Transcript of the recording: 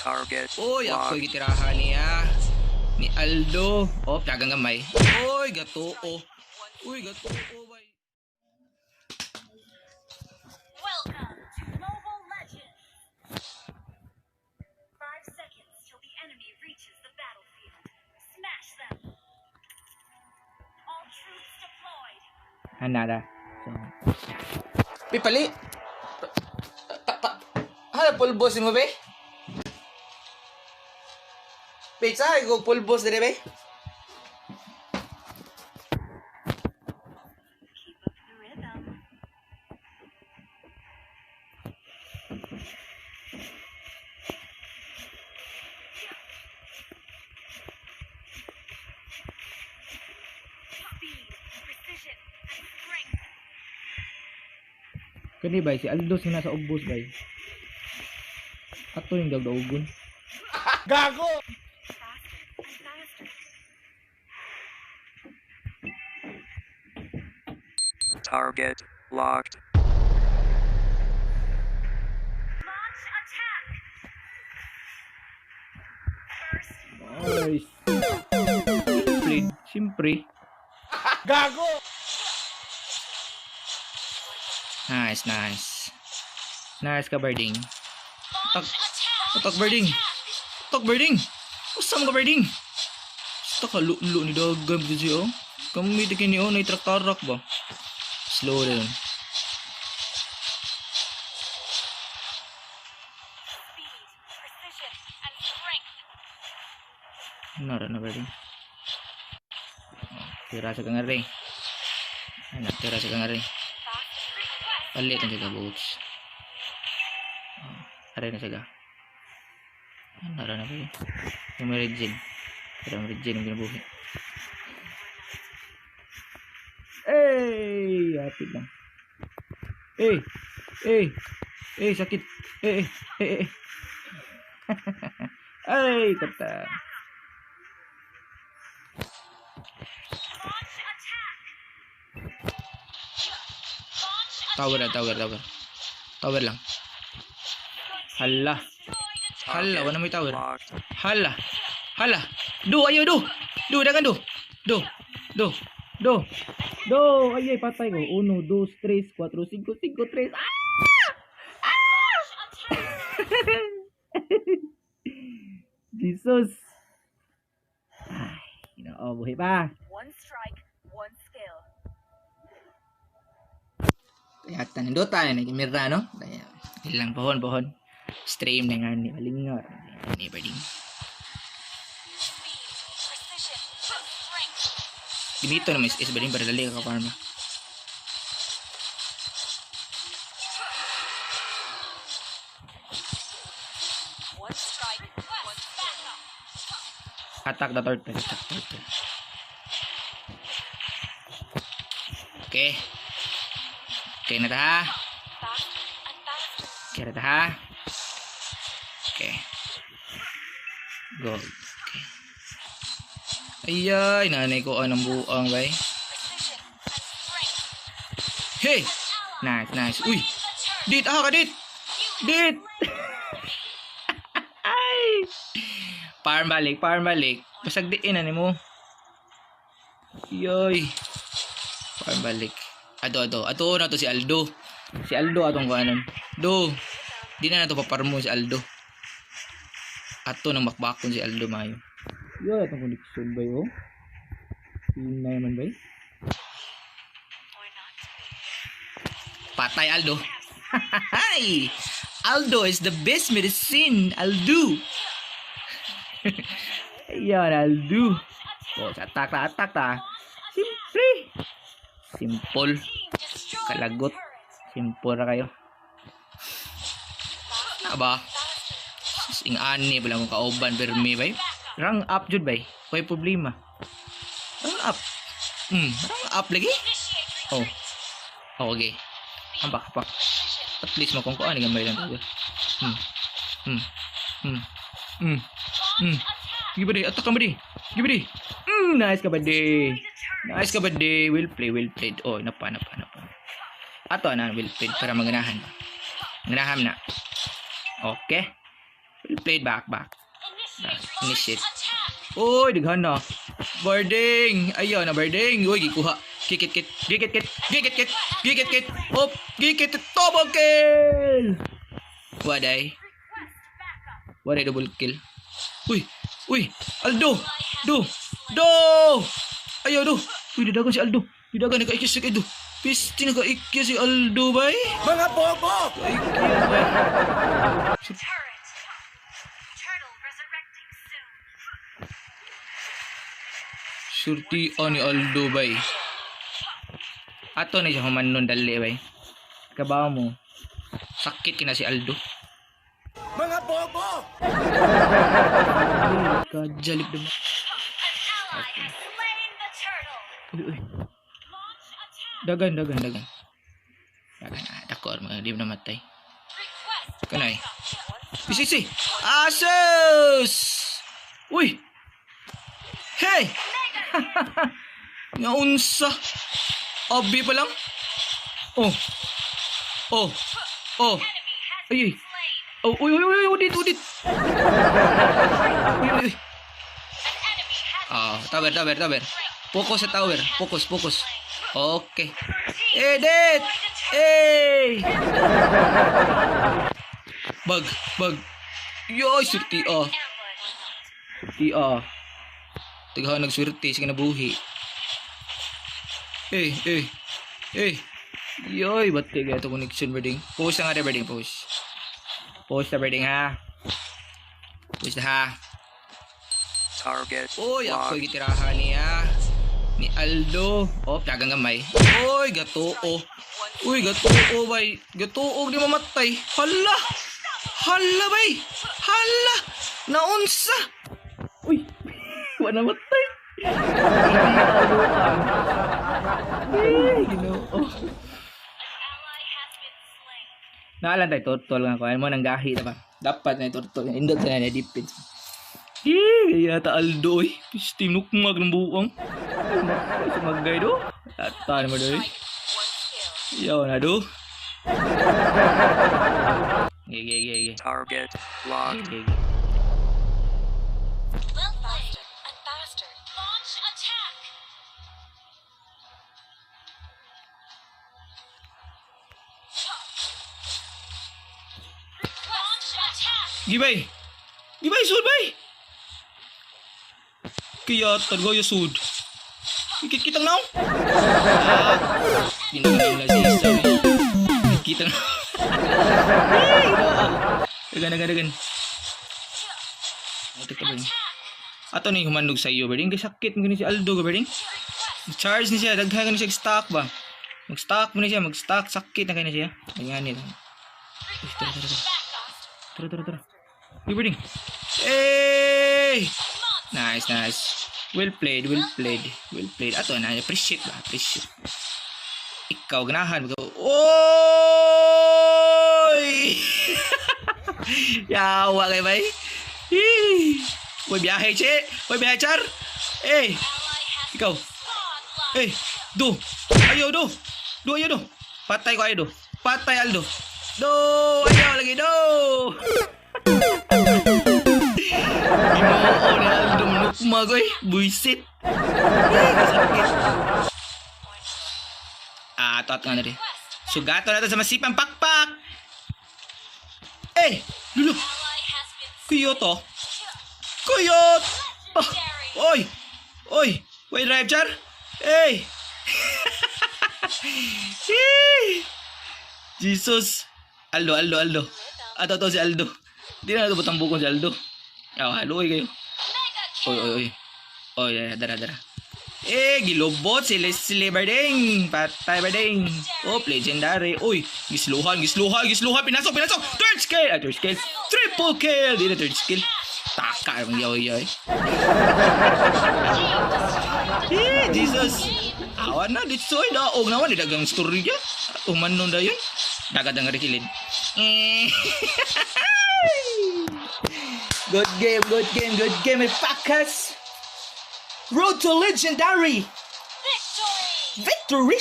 Target Uy, ako locked. Gitirahan niya. Ni Aldo. Oh, dagang gamay. Uy, gato oh. Uy, gato oh, bay. Welcome to Mobile Legends! 5 seconds till the enemy reaches the battlefield. Smash them! All troops deployed! Hanara. So. Pipali. Ta ta. Ha, pulbos mo be? Be, sa ko pulbos dire be? Keep up the rhythm. Speed, precision, and strength. Kani bay si Aldo sing nasa ubos bay. Ato yung dagdaogon. Gago! Faster and faster. Target locked. Launch attack! First, Nice. Siyempre, siyempre. Gago! Nice, nice. Nice ka, birding. Attack. Attack, birding. Attack, birding. Usa mo ka, birding. Basta ka, lulo ni dagan ba siya, oh. Kami di kini, oh, naitrak-tarak ba? Slow rin. Speed, precision, and strength. Nara na, birding. Oh, tira sa kang rin. Ano, tira sa kang rin. Fast request. Palit na siya boots. Oh, aray na siya. Ano na ba yun? Yung may regen. Pero may regen yung ginabuhi. Hey! Hapit lang. Eh! Eh! Eh, sakit! Eh, eh, eh, eh. Ay, kata. Launch attack! Launch Tower na, tower, tower. Tower lang. Hala. Hala, wala may tower. Locked. Hala. Hala. Do, ayo, do. Do, dagan do. Do. Do. Do. Do. Ay, ay, patay ko. 1, 2, 3, 4, 5, 5, 3. Ah! Ah! Jesus. Ay, ginoo, buhi pa. One strike, one skill. Kaya tanindutan na nagimira, no? Kaya, ilang pohon, pohon. Stream na nga ni Malingar. Ni Berding. Speed, precision, and strength. Ginito naman is Berding para dali ka ka-farm. One strike, one backup. Attack the turtle. Attack the turtle. Okay. Okay na ta ha. Faster and faster. Okay na ta ha. Okay. Gold. Okay. Ayay, nanay ko anong buang bay. Precision and strength. Hey! Nice, nice. Uy! Dit, ah ka dit! Dit! Ay! Farm balik, farm balik. Basag diin na nimo. Yoy. Farm balik. Ato, ato. Ato na to si Aldo. Si Aldo atong kuanon. Do. Di na nato paparmo si Aldo. Ato nang bakbakon si Aldo mayo. Yoy, atong connection ba yo? Hinay man bay. Or not to be. Patay Aldo. Hi! Aldo is the best medicine. Aldo. Ayan, Aldo. Oh, sa attack ta, attack ta. Simple. Simple. Team destroyed Kalagot. the turret. Simple ra kayo. Na ba? Faster. Ing ani pala akong kauban pero may bay. Rank up jud bay. Way problema. Rank up. Rank up lagi. Initiate Oh. retreat. Oh, okay. Ambak, ambak. Precision. At least makungkuan gamay lang tayo. Sige ba di? Attack ka ba di? Sige ba di? Nice ka ba di? Nice ka ba di? Well play, well played. Oh, napa, napa, napa. Ato na, well played para maganahan. Maganahan na. Okay. Well played, back, back. Initiate launch Initiate. attack. Uy, daghan na. Birding! Ayaw na, birding. Uy, gikuha. Gikit, kit. Gikit, kit. Gikit, kit. Gikit, kit. Op! Gikit. Double kill! Waday. Request backup. Waday double kill. Uy! Uy! Aldo! Do! Do! Ayaw, do! Uy, dadagan si Aldo. Dadagan, naka-ikis si Aldo. Pisti, naka-ikis si Aldo, bay. Mga bobo! Naka-ikis, bay. Turret. Turtle resurrecting soon. Surtian ni Aldo, bay. Ato na siya humanon dali, bay. Kabaw mo. Sakit kina si Aldo. Mga bobo! Kajalip naman. An ally has slain the turtle. Uy, uy. Launch attack. Dagan, dagan, dagan. Dagan, ah, dako, mga di mo namatay. Request Kanay. backup. Isisi! Asus! Uy! Hey! Nga unsa? Abi pa lang? Oh. Oh. Oh. Enemy has Ay, ay. been slain. Oh, uy, uy, uy, udit, udit. Uy, uy, uy. An enemy has Ah, tower, tower, tower. Focus sa tower. Focus, focus. Okay. Your team Edit! Hey! Bug, bug. Yoy, swerte ah. ambush. Swerte ah. Tighan nagswerte sa kinabuhi. Eh, eh. Eh. Yoy, ba't kaya ito connection, birding? Post na nga rin, birding, post. Post na, birding, ha? Post na, ha? Target Uy, ako locked. gitirahan niya. Ni Aldo. Oh, dagang gamay. Uy, gatoo. Uy, gatoo, bay. Gatoo, di mamatay. Hala! Hala, bay! Hala! Naunsa! Uy, wala namatay. Eh, Ginoo. An ally has been slain. Naalan tayo, turtle nga ko. Ano mo, nang gahi na ba? Dapat na turtle. Indot na na defense. Eh, kaya ta Aldo eh. Pisti nukmag ng buong. Ay, sumagay do. Tata naman do eh. Yaw na do. Ge, ge, ge, ge. Target locked. Ge, ge. Well played. And faster. Launch attack. Launch attack. Gibay! Gibay, sud bay! Kaya talaga yung sud. Ikit kitang naong! Ah! Ginawa na si Isa. Kitang Dagan, dagan, dagan. Ito ka ba? Ato na yung humandog sa iyo, Berding. Kay sakit mo gani si Aldo, Berding. Charge ni siya. Daghan ni siya stock ba? Mag-stock mo ni siya. Mag-stock. Sakit na kayo na siya. Ganyan nila. Uy, tara, tara, tara. Tara, tara, tara. Uy, Berding. Hey! Nice, nice. Well played, well played. Well played. Ato na, appreciate ba? Appreciate. Ikaw, ganahan. Ikaw. Oy! Yawa kay bay. Hee! Uy, biyahe, che! Uy, biyahe, char! Eh! Ally has Ikaw. godlike. Eh! Do! Ayaw, do! Do, ayaw, do! Patay ko, ayaw, do! Patay, Aldo! Do! Ayaw, lagi, do! Ginoo ni Aldo, manukmag, oy! Buisit! Eh, kasakit! Ah, ato, ato nga na rin. Sugato na to sa masipang pakpak! Eh! Lulo! Ally has been Kuyoto! Kuyot! Oh, legendary. oy! Oy! Wait, drive, char! Hey! Hey! Jesus! Aldo, Aldo, Aldo. Ato, ato si Aldo. Di na ito butang bukon si Aldo. Oh, haluoy kayo. Mega Oy, kill. oy, oy. Oy, ay, dara, dara. Eh, gilobot si Leslie Barding. Patay Barding. Oh, legendary. Uy, gisluhan, gisluhan, gisluhan. Pinasok, pinasok. Third skill. Ah, third skill. Triple kill. Di na third skill. Taka, ang yaw, yaw. Eh, Jesus. Awan na, dito ay daog naman. Di dagang storya. Umanon dayon. Dagat ang rikilid. Eh. Good game, good game, good game, my fuckers. Road to legendary Victory. victory.